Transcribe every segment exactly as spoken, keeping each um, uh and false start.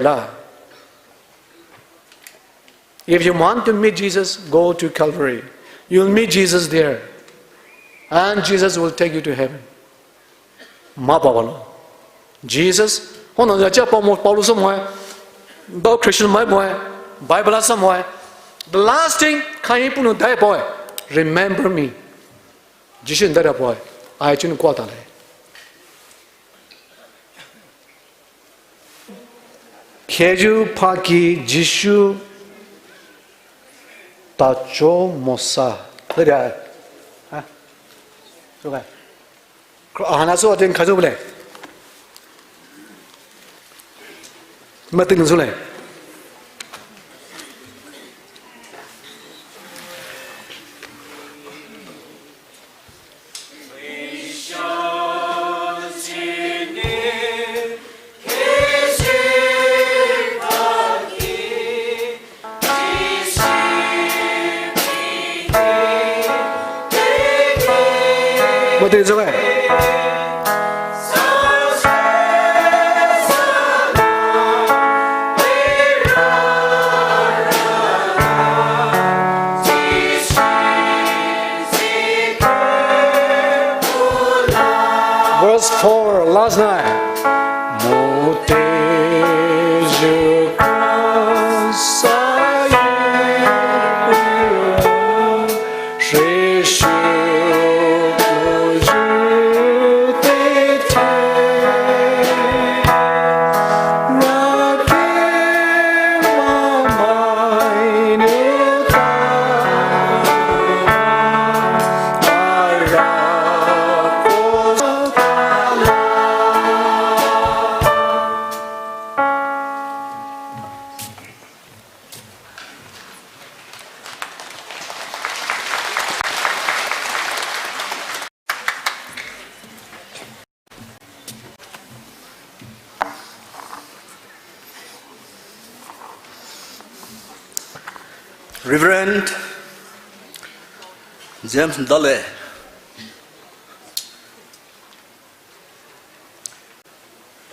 la. If you want to meet Jesus, go to Calvary. You'll meet Jesus there. And Jesus will take you to heaven. Ma pabalo. Jesus, hono ya cha pa mo Paulus mo, do Christian mai mo, Bible sa mo. The last thing, khayi punu dai boy, remember me. Jisu ndara boy, ai chun kwa ta le. Kheju phaki Jisu tacho mosa. Lada. Ha? Suka. Ahana so atin khajo bole. Matin sule. What is it? Verse four, last night. Reverend James Dale,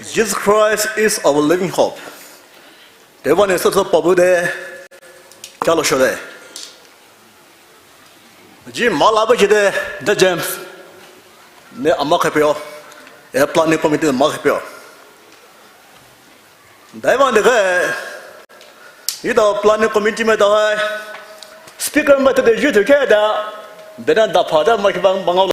Jesus Christ is our living hope. Tewane soso pabu de, chalo shode. Ji mala ba jide, the James. Ne ama khapeo. E planning committee ma khapeo. Daiwa de ke. Ida planning committee me dawai. Speaker me de ju de ke da. Bena da pha da ma ke bang bang